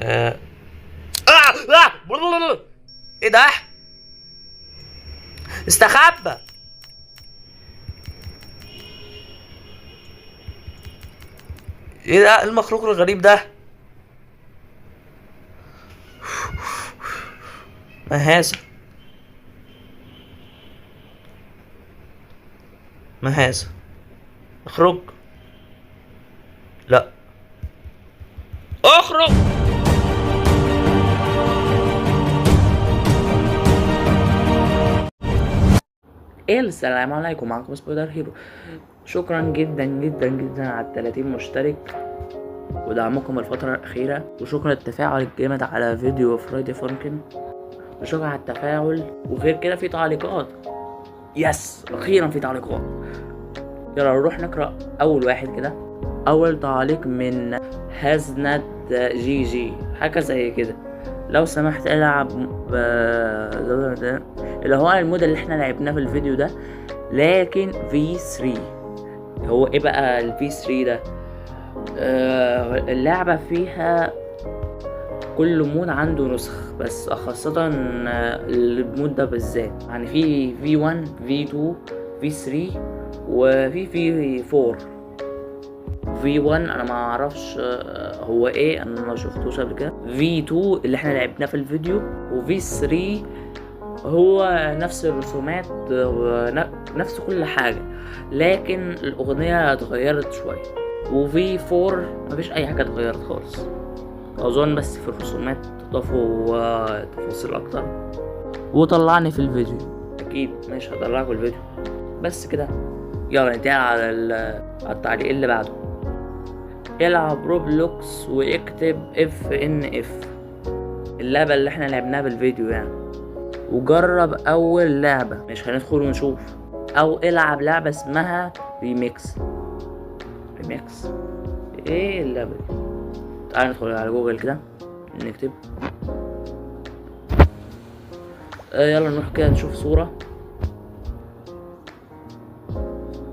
آه. ايه ده؟ استخبى. ايه ده؟ المخلوق الغريب ده؟ ما هذا؟ ما هذا؟ اخرج. لا اخرج. السلام عليكم، معكم سبايدر هيرو. شكرا جدا جدا جدا على 30 مشترك ودعمكم الفترة الأخيرة، وشكرا للتفاعل الجامد على فيديو Friday Funkin، وشكرا على التفاعل. وغير كده في تعليقات، yes أخيرا في تعليقات. يلا نروح نقرأ أول واحد كده. أول تعليق من هزنة جي جي، حاجة زي كده: لو سمحت العب اللي هو ال mode اللي احنا لعبناه في الفيديو ده، لكن V3. هو ايه بقى ال V3 ده؟ اللعبة فيها كل mode عنده نسخ، بس خاصة ال mode ده بالذات، يعني في V1 V2 V3 وفي V4. V1 انا ما اعرفش هو ايه، انا ما شفتوش قبل كده. V2 اللي احنا لعبناه في الفيديو، و V3 هو نفس الرسومات ونفس كل حاجة، لكن الأغنية اتغيرت شوية. و V4 مفيش أي حاجة اتغيرت خالص أظن، بس في الرسومات ضافوا تفاصيل أكتر. وطلعني في الفيديو، أكيد مش هطلعك في الفيديو بس كده. يلا ننتقل على التعليق اللي بعده. العب Roblox واكتب FNF، اللعبة اللي احنا لعبناها بالفيديو يعني، وجرب اول لعبة. مش هندخل ونشوف، او العب لعبة اسمها Remix. Remix ايه اللعبة دي؟ تعال ندخل على جوجل كده نكتب. يلا نروح كده نشوف صورة.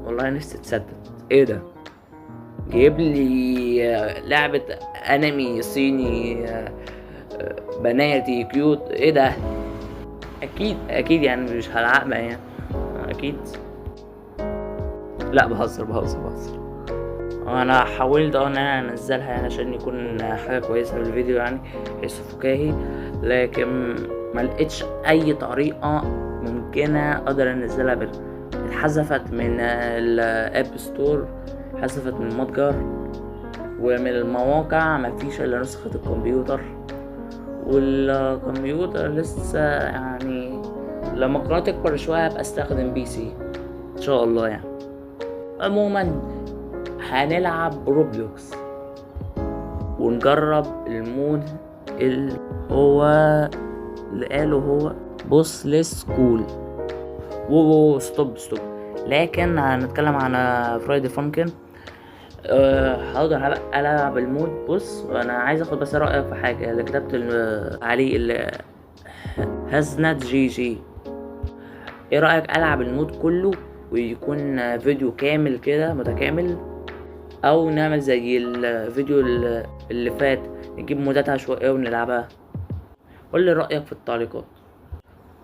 والله نفسي تصدق، ايه ده؟ جايب لي لعبة انمي صيني بناتي cute، ايه ده؟ اكيد اكيد يعني مش هلعبها يعني، اكيد. لا بهزر بهزر بهزر. انا حاولت ان انا انزلها يعني عشان يكون حاجة كويسة في الفيديو، يعني حس فكاهي، لكن ما لقيتش اي طريقه ممكنة اقدر انزلها بيها. اتحذفت من ال App Store، حذفت من المتجر ومن المواقع، مفيش الا نسخه الكمبيوتر، والكمبيوتر لسه يعني لما القناة تكبر شوية هبقى استخدم PC ان شاء الله يعني. عموما هنلعب Roblox ونجرب ال mode اللي هو اللي قاله هو Bossless School. wow stop stop، لكن هنتكلم عن Friday Funkin. هقدر العب ال mode. بص انا عايز اخد بس رايك في حاجة اللي كتبت عليه اللي هزنة جي جي. ايه رايك العب ال mode كله ويكون فيديو كامل كده متكامل، او نعمل زي الفيديو اللي فات نجيب مودات عشوائية ونلعبها؟ قول لي رايك في التعليقات.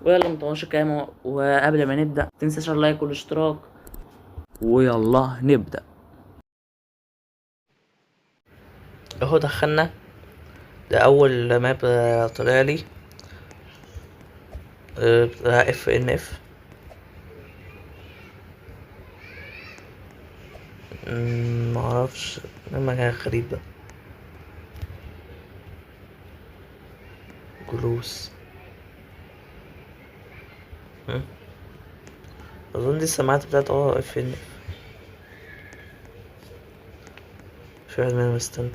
ويلا مطولش كلام، وقبل ما نبدا متنساش ال like والاشتراك، ويلا نبدا. اهو دخلنا، ده اول map طلع لي بتاع FNF. معرفش مكان غريب ده. جلوس، اظن دي السماعات بتاعت FNF. في واحد منهم مستني.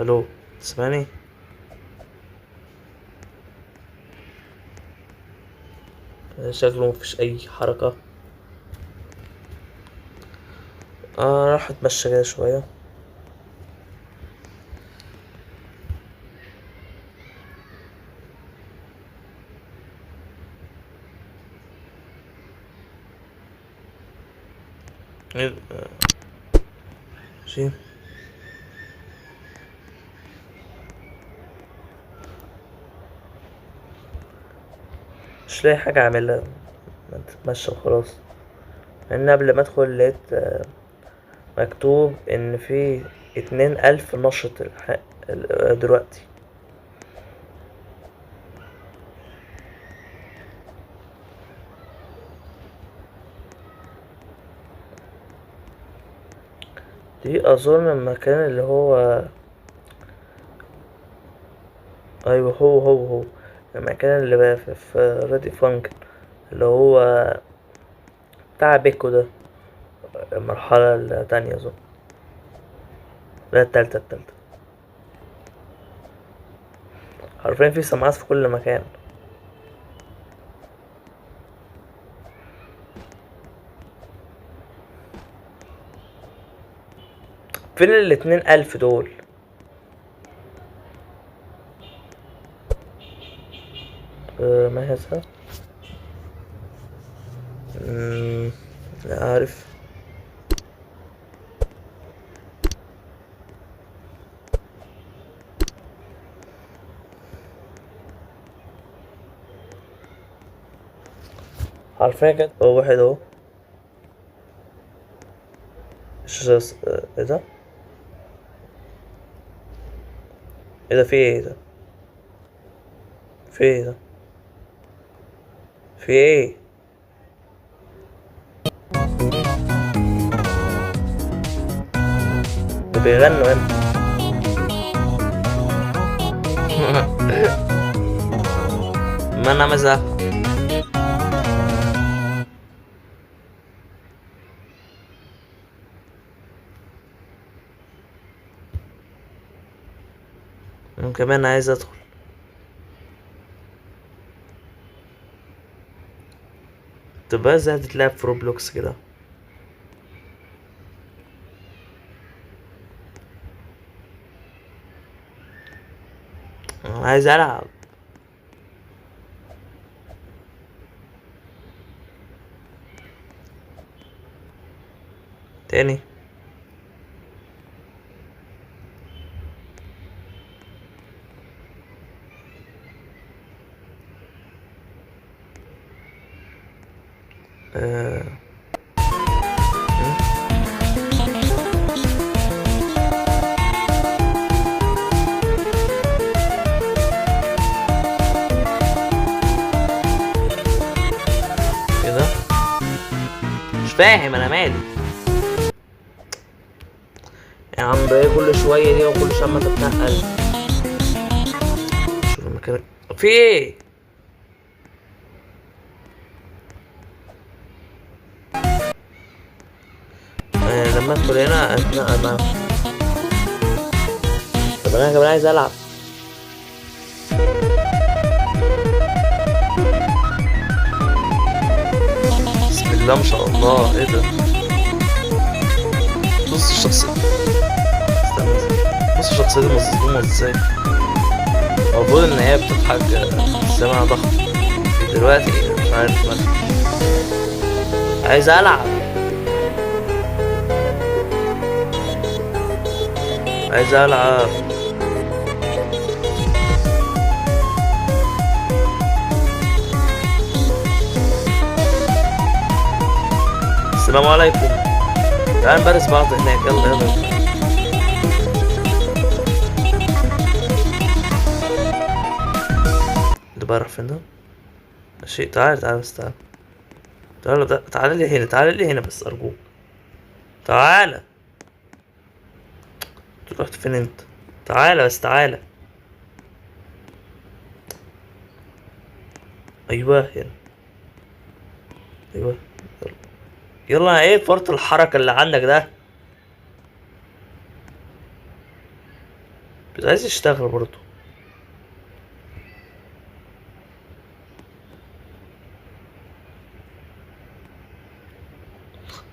الو تسمعني؟ شكله مفيش اي حركة. راح اتمشى كده شوية. ماشي. مش لاقي حاجة اعملها، ما تتمشى وخلاص. لان قبل ما ادخل لقيت مكتوب ان في 2000 نشط دلوقتي. دي اظن المكان اللي هو، ايوه هو هو هو المكان اللي بقى في رادي فانك، اللي هو بتاع بيكو ده، المرحلة التانية اظن، لا التالتة. التالتة حرفيا في سماعات في كل مكان. فين 2000 دول؟ ما هذا؟ لا عارف. حرفيا كده هو واحد اهو. ايه ده؟ ايه ده؟ في ايه ده؟ في ايه ده؟ في ايه؟ ده بيغنوا هنا. ما انا مزح. انا كمان عايز ادخل. تبقى ازاي تتلعب في روبلوكس كده؟ انا عايز العب. تاني. ايه ده؟ مش فاهم انا مالي يا عم. ده ايه كل شويه دي وكل شويه ما تتنقل؟ شوف المكان في ايه؟ لما ادخل هنا اتنقل معاهم. طب انا كمان عايز العب. بسم الله ما شاء الله. ايه ده؟ بص الشخصية، استنى، بص الشخصية دي مظلومة ازاي. المفروض ان هي بتضحك السماعة ضخم دلوقتي، مش عارف مالها. عايز العب، عايز العب. السلام عليكم. تعال نبارز بعض هناك. يلا يلا. ده بقى راح فين ده؟ ماشي تعال تعال بس تعال تعال تعال لي هنا، تعال لي هنا بس ارجوك. تعال. انت رحت فين انت؟ تعال بس تعال. ايوه هنا. ايوه يلا. ايه فرط الحركة اللي عندك ده؟ مش عايز يشتغل برضو.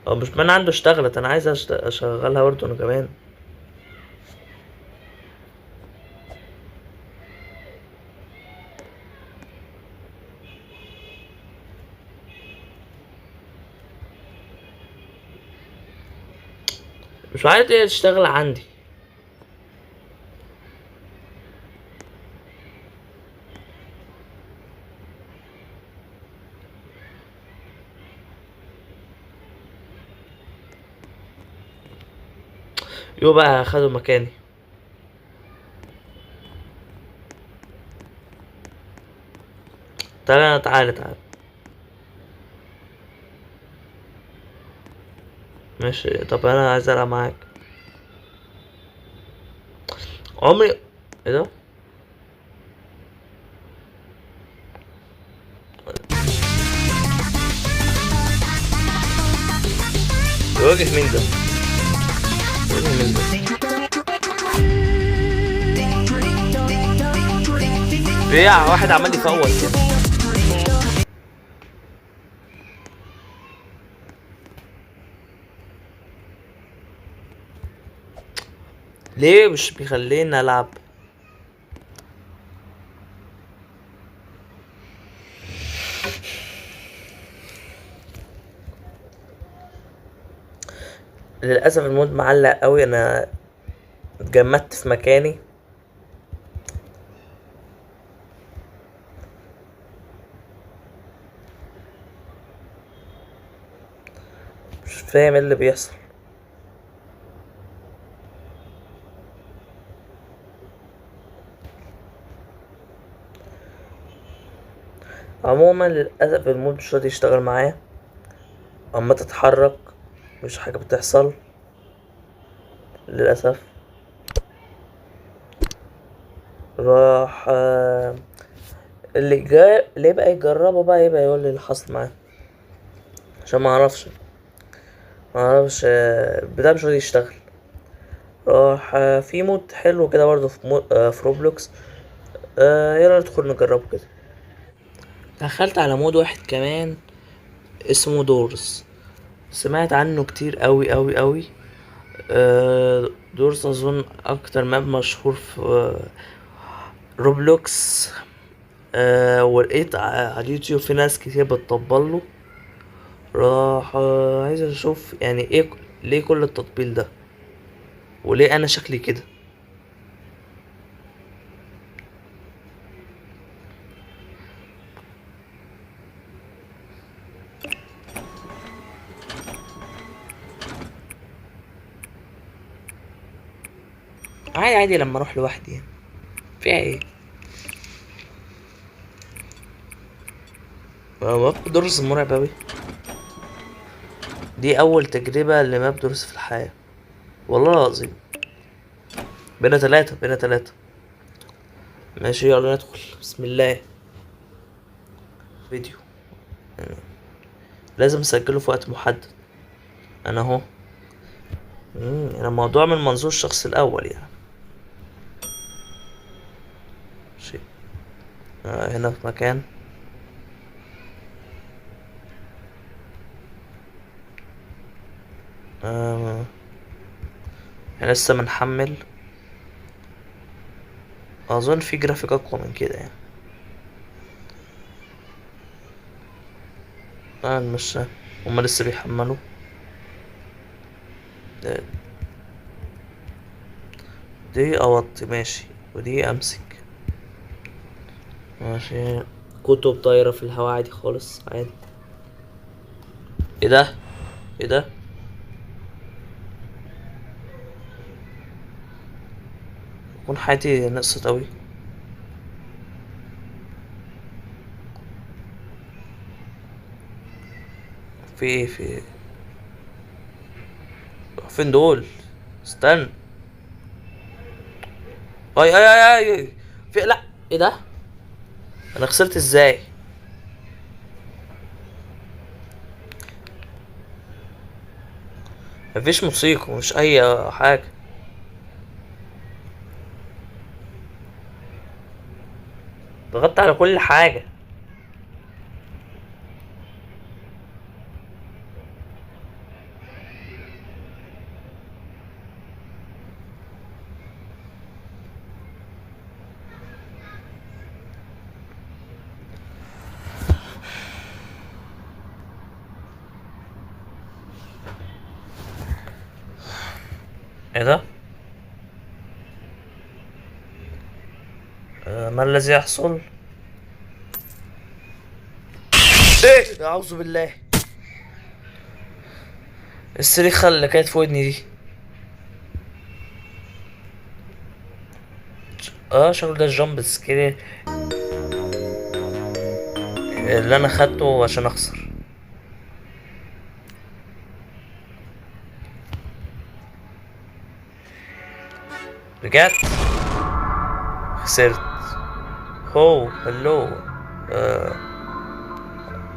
هو مش معنى عنده اشتغلت، انا عايز اشغلها برضو انا كمان. مش عارف ايه تشتغل عندي. يو بقى خدوا مكاني. تعالى تعالى تعالى. ماشي. طب انا عايز العب معاك. عمري ايه ده؟ يواجه مين ده؟ يواجه مين ده؟ في واحد عمال يفوت كده. ليه مش بيخليني العب؟ للاسف ال mod معلق قوي، انا اتجمدت في مكاني. مش فاهم ايه اللي بيحصل. عموما للاسف ال mod مش راضي يشتغل معايا، اما تتحرك مش حاجه بتحصل للاسف. راح اللي جاي اللي يبقى يجربه بقى يبقى يقول لي اللي حصل معاه، عشان ما اعرفش، بتاع مش راضي يشتغل. راح في mod حلو كده برضه في روبلوكس، يلا ندخل نجربه كده. دخلت على mod واحد كمان اسمه دورز، سمعت عنه كتير قوي قوي قوي. دورز اظن اكتر map مشهور في روبلوكس. ولقيت على اليوتيوب في ناس كتير بتطبل له. راح عايز اشوف يعني ايه، ليه كل التطبيل ده، وليه انا شكلي كده. عادي عادي لما اروح لوحدي يعني فيها ايه؟ map دورز مرعب اوي. دي اول تجربة ل map دورز في الحياة والله العظيم. بينا تلاتة، بينا تلاتة. ماشي يلا ندخل بسم الله. فيديو لازم اسجله في وقت محدد. انا اهو. انا الموضوع من منظور الشخص الاول يعني. شيء. هنا في مكان. احنا لسه بنحمل. اظن في جرافيك اقوى من كده يعني. مش هما لسه بيحملوا. دي اوطي ماشي، ودي امسك ماشي. كتب طايرة في الهواء عادي خالص عادي. ايه ده؟ ايه ده؟ يكون حياتي نقصت اوي. في ايه؟ في ايه؟ فين دول؟ استنى. اي اي اي اي في، لا ايه ده؟ انا خسرت ازاي؟ مفيش موسيقى، مفيش اي حاجة. ضغطت على كل حاجة. ايه ده؟ ما الذي يحصل؟ ايه؟ اعوذ بالله. الصريخة اللي كانت في ودني دي. شكله ده ال jump scare اللي انا خدته عشان اخسر. رجعت خسرت. هو hello،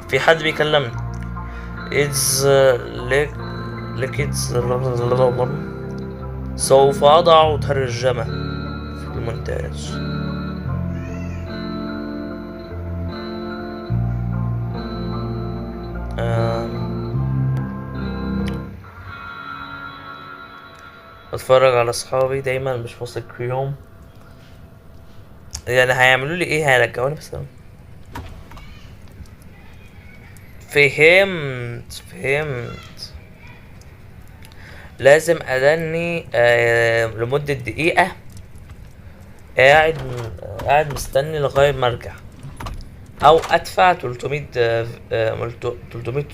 في حد بيكلمني. It's like it's سوف أضع ترجمة في المونتاج. بتفرج على أصحابي دايما مش واثق فيهم، يعني هيعملوا لي ايه؟ هيرجعوني بس. فهمت. لازم ادني لمدة دقيقة قاعد مستني لغاية ما ارجع، او ادفع 300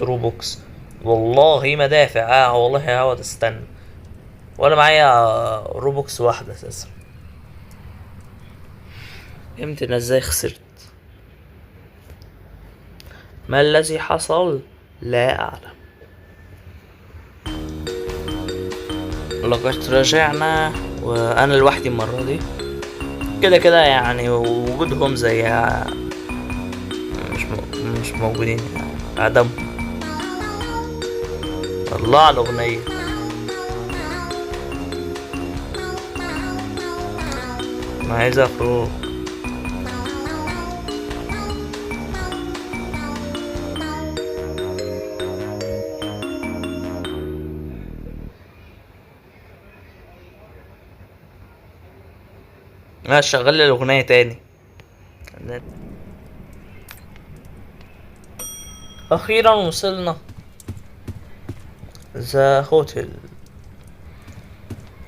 Robux. والله ما دافع، والله هقعد استنى، ولا معايا Robux واحدة اساسا. فهمت انا ازاي خسرت. ما الذي حصل؟ لا اعلم. لقد رجعنا وانا لوحدي المرة دي. كده كده وجودهم زي مش موجودين، عدم. الله على الأغنية. أنا عايز أخرج. لا شغل لي الأغنية تاني. أخيرا وصلنا the hotel،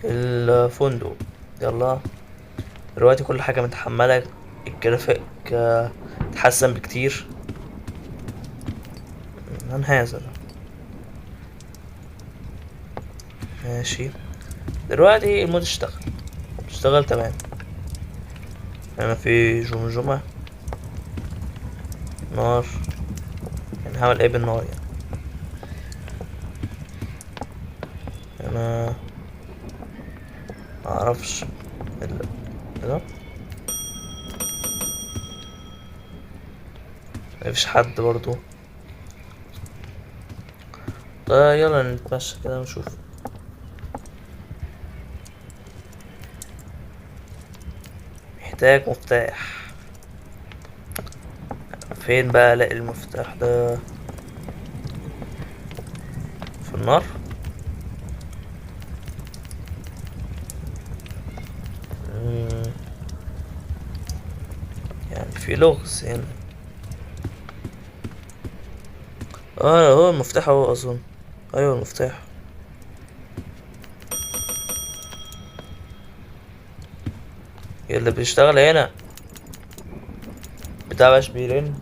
الفندق. يلا دلوقتي كل حاجة متحملة، الجرافيك اتحسن بكتير. من هذا ده؟ ماشي دلوقتي ال mod اشتغل تمام. هنا في جمجمة نار، هعمل ايه بالنار يعني؟ انا معرفش ايه ده، مفيش حد برضو. طيب يلا نتمشى كده ونشوف. محتاج مفتاح، فين بقى الاقي المفتاح ده؟ في النار؟ في لغز هنا. هو المفتاح اهو اظن. ايوه المفتاح. اللي بيشتغل هنا بتاع باش بيرن.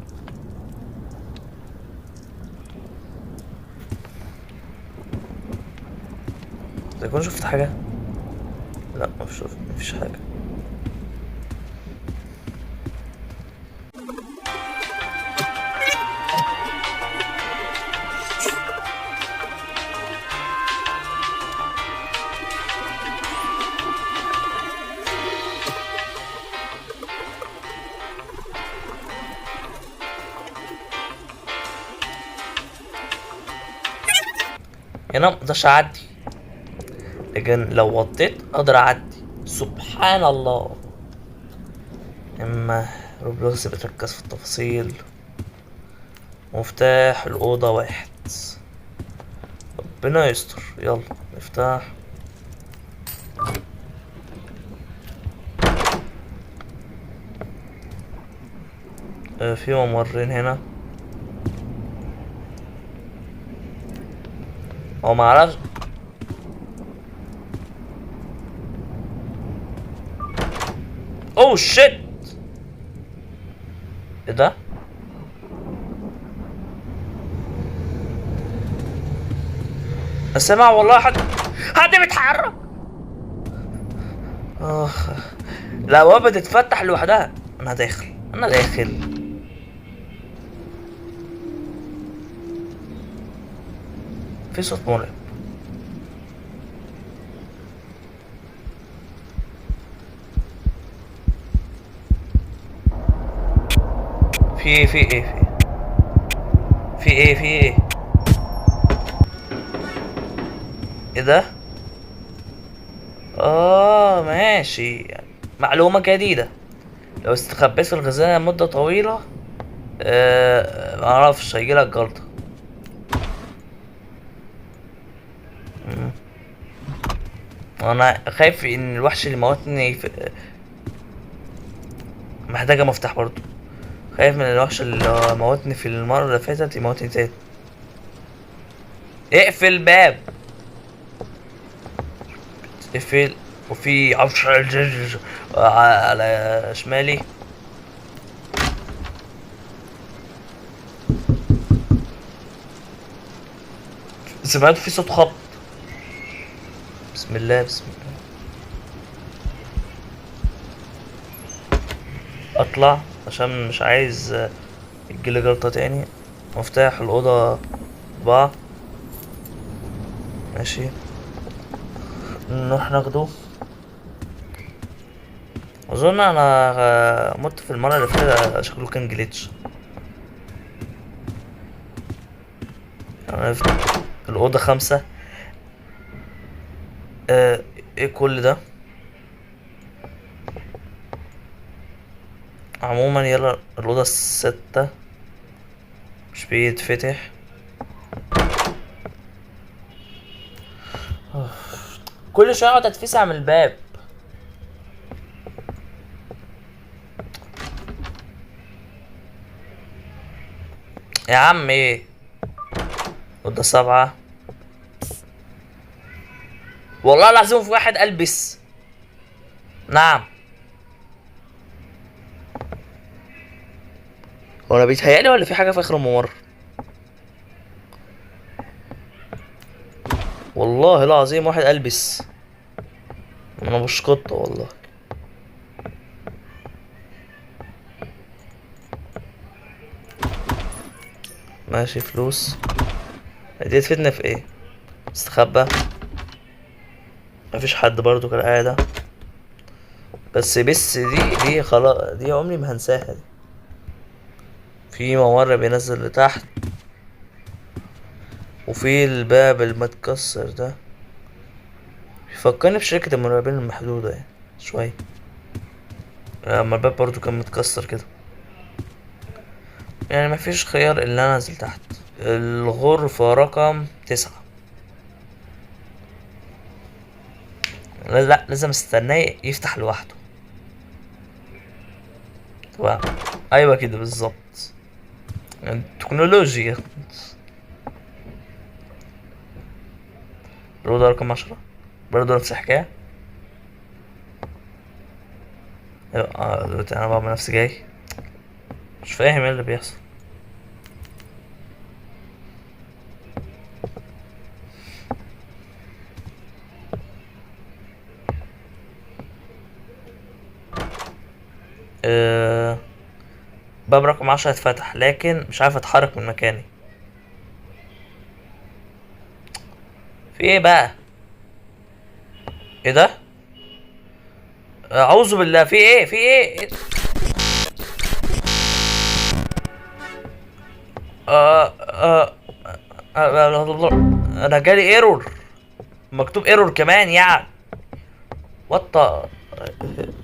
إذا كنت شفت حاجة؟ لا ما فيش حاجة. هنا مقدرش اعدي، لكن لو وطيت اقدر اعدي. سبحان الله. اما روبلوكس بتركز في التفاصيل. مفتاح الاوضه 1، ربنا يستر. يلا مفتاح. في ممرين هنا. هو ما اعرفش. اوه شيت، ايه ده؟ سامع والله حد بيتحرك. اخ، الابواب بتتفتح لوحدها. انا داخل، انا داخل. في صوت مرعب. في ايه؟ في ايه؟ في ايه؟ في ايه؟ في ايه؟ ايه ده؟ ماشي. معلومة جديدة، لو استخبيت في الخزانة لمدة طويلة، معرفش هيجيلك جلطة. انا خايف ان الوحش اللي موتني في... محتاجة مفتاح برضو. خايف من الوحش اللي موتني في المرة اللي فاتت يموتني تاني. اقفل الباب، اقفل. وفي عفش على شمالي. سمعت في صوت خبط. بسم الله، بسم الله. اطلع عشان مش عايز يجيلي جلطة تاني. مفتاح الأوضة 4، ماشي، نروح ناخده. أظن أنا مت في المرة اللي فاتت، شكله كان جليتش. أنا الأوضة 5. إيه كل ده؟ عموما يلا الأوضة 6 مش بيتفتح. كل شوية اقعد اتفسع من الباب. يا عم ايه؟ أوضة 7. والله العظيم في واحد ألبس. نعم، هو انا بيتهيألي ولا في حاجة في آخر الممر؟ والله العظيم واحد ألبس. أنا مش قطة والله. ماشي، فلوس دي تفيدنا في ايه؟ استخبى، مفيش حد برضو كالعادة. بس دي خلاص، دي عمري ما هنساها دي. في ممر بينزل لتحت، وفي الباب المتكسر ده بيفكرني بشركة المرعبين المحدودة شوية. اما الباب برضو كان متكسر كده، مفيش خيار الا انا انزل تحت. الغرفة رقم 9. لا، لا، لازم استناه يفتح لوحده. طبعا ايوه كده بالظبط، التكنولوجيا. الأوضة رقم 10 برضه نفس الحكاية. دلوقتي أنا بعمل نفسي جاي مش فاهم ايه اللي بيحصل. باب رقم 10 اتفتح، لكن مش عارف اتحرك من مكاني. في ايه بقى؟ ايه ده؟ اعوذ بالله، في ايه؟ في ايه؟ انا جالي error، مكتوب error كمان يعني. what،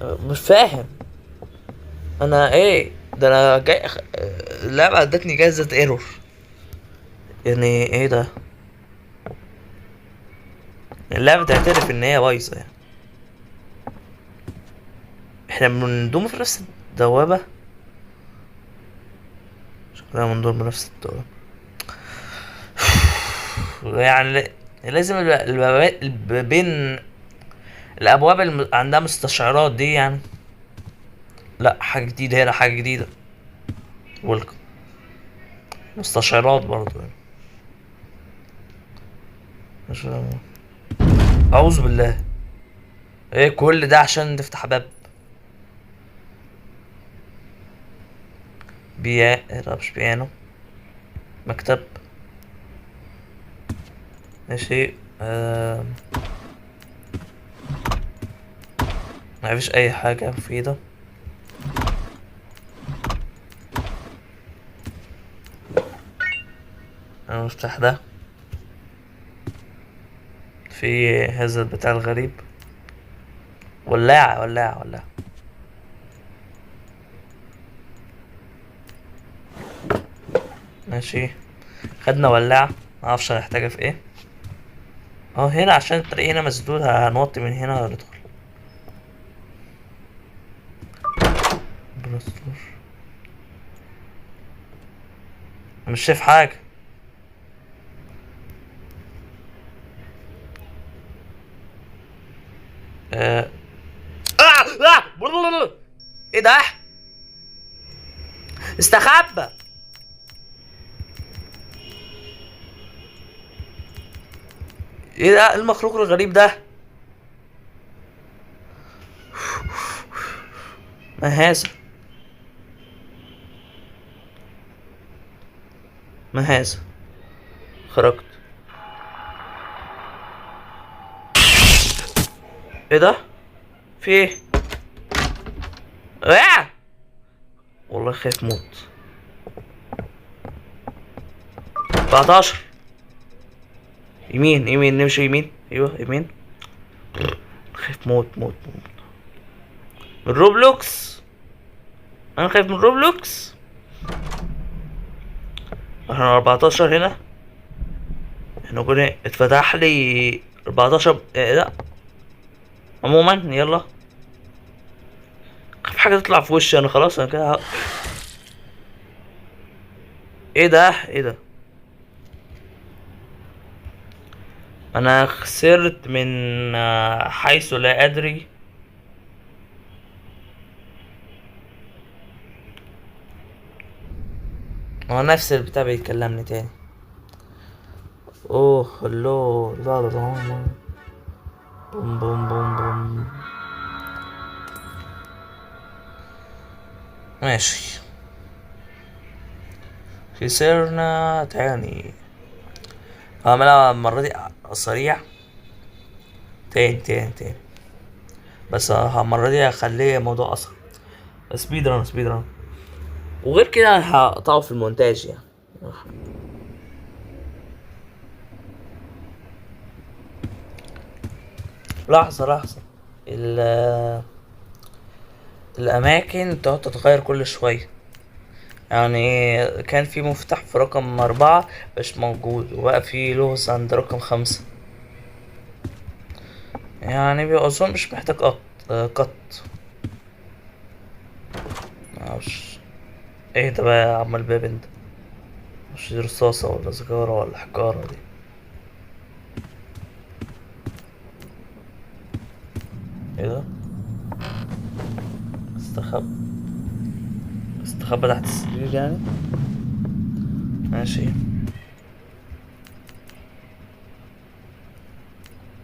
مش فاهم انا ايه ده. انا جاي اللعبة ادتني جايزة error، يعني ايه ده؟ اللعبة تعترف ان هي بايظة يعني. احنا بندوم في نفس الدوابة، شكلنا بندور بنفس الدوابة. لازم البابين، الابواب اللي عندها مستشعرات دي يعني. لا، حاجة جديدة هنا، حاجة جديدة. ويلكم. مستشعرات برضو يعني. مش فاهم. أعوذ بالله. ايه كل ده عشان تفتح باب؟ بيا لا مش بيانو، مكتب. ماشي. ما فيش اي حاجة مفيدة. المفتاح ده في هذا البتاع الغريب. ولاعة ولاعة ولاعة. ماشي، خدنا ولاعة، معرفش هنحتاجها في ايه. هنا عشان الطريق هنا مسدود، هنوطي من هنا وندخل. بلاستر. مش شايف حاجة. ايه ده؟ استخبى. ايه ده؟ المخلوق الغريب ده؟ ما هذا؟ ما هذا؟ خرجت. ايه ده؟ في ايه؟ والله خايف موت. 14. يمين يمين، نمشي يمين. ايوه يمين. خايف موت موت موت من روبلوكس. انا خايف من روبلوكس. احنا 14 هنا. احنا كنا اتفتح لي 14. إيه لا عموما يلا. خايف حاجة تطلع في وشي انا، خلاص انا كده ايه ده؟ ايه ده؟ انا خسرت من حيث لا ادري. هو نفس البتاع بيكلمني تاني. اوه هلو، لا لا لا، بوم بوم بوم بوم. ماشي، خسرنا تاني. هعملها المرة دي سريع. تاني تاني تاني، بس المرة دي هخليه موضوع أسرع. speed run speed run. وغير كده هقطعه في المونتاج يعني. لحظة لحظة، الأماكن تقعد تتغير كل شوية. يعني كان في مفتاح في رقم 4 مش موجود، وبقى في لغز عند رقم 5. يعني أظن مش محتاج قط. معرفش ايه ده بقى يا عم الباب انت؟ مش دي رصاصة ولا سيجارة ولا حجارة دي؟ ايه ده؟ استخبى تحت السرير يعني؟ ماشي،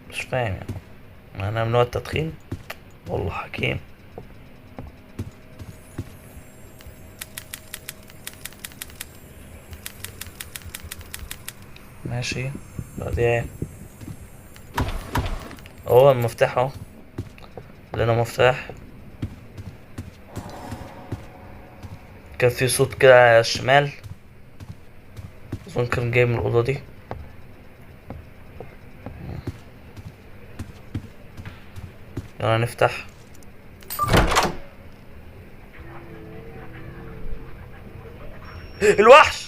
مش فاهم يعني. انا ممنوع التدخين؟ والله حكيم. ماشي، بعدين اهو المفتاح اهو، لنا مفتاح. كان في صوت كده على الشمال، اظن كان جاي من الاوضه دي. يلا نفتح. الوحش!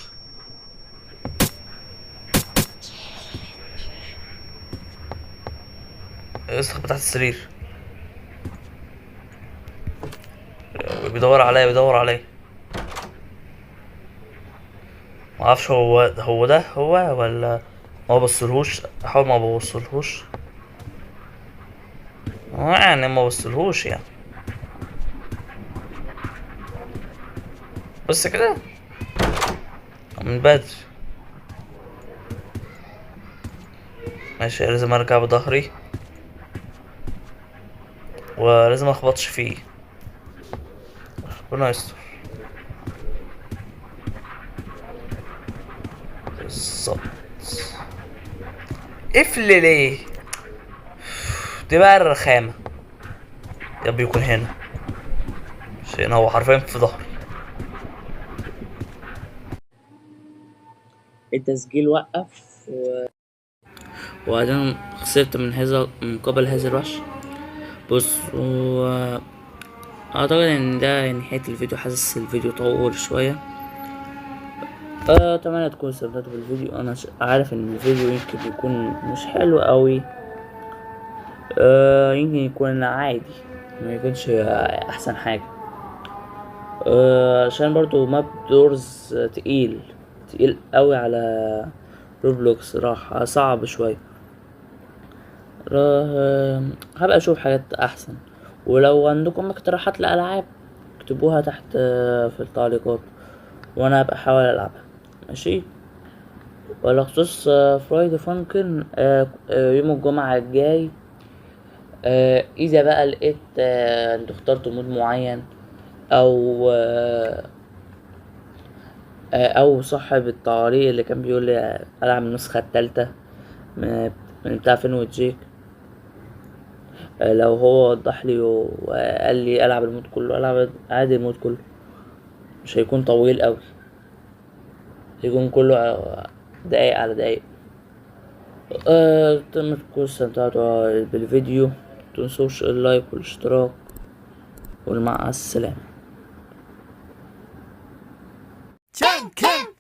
استخبى تحت السرير، بيدور عليا بيدور عليا. معرفش هو ده هو ولا ما بصلهوش. احاول ما بوصلهوش يعني، ما بوصلهوش يعني. بس كده من بدري. ماشي، لازم ارجع بظهري. ولازم اخبطش فيه. ربنا يستر. بالظبط. قفل ليه؟ دي بقى الرخامة. يا رب يكون هنا، عشان هو حرفيا في ظهري. التسجيل وقف وبعدين خسرت من قبل هذا الوحش. بص، و اعتقد ان ده نهاية الفيديو. حاسس الفيديو طول شوية. اتمنى تكونوا استمتعتوا بالفيديو. انا عارف ان الفيديو يمكن يكون مش حلو قوي، يمكن يكون عادي، ما يكونش احسن حاجة، عشان برضو map Doors تقيل قوي على Roblox، راح صعب شوية. هبقى اشوف حاجات احسن، ولو عندكم اقتراحات لالعاب اكتبوها تحت في التعليقات وانا هبقى احاول العبها. ماشي. وعلى خصوص Friday Funkin'، يوم الجمعة الجاي، اذا بقى لقيت انتوا اخترتوا mode معين او صاحب التعليق اللي كان بيقول لي العب النسخة التالتة من بتاع فين وجيك، لو هو وضح لي وقال لي العب ال mode كله، العب عادي ال mode كله، مش هيكون طويل قوي، هيكون كله دقايق على دقايق. اتمنى تكونوا استمتعتوا بالفيديو، متنسوش ال like والاشتراك، ومع السلامة. جنكن.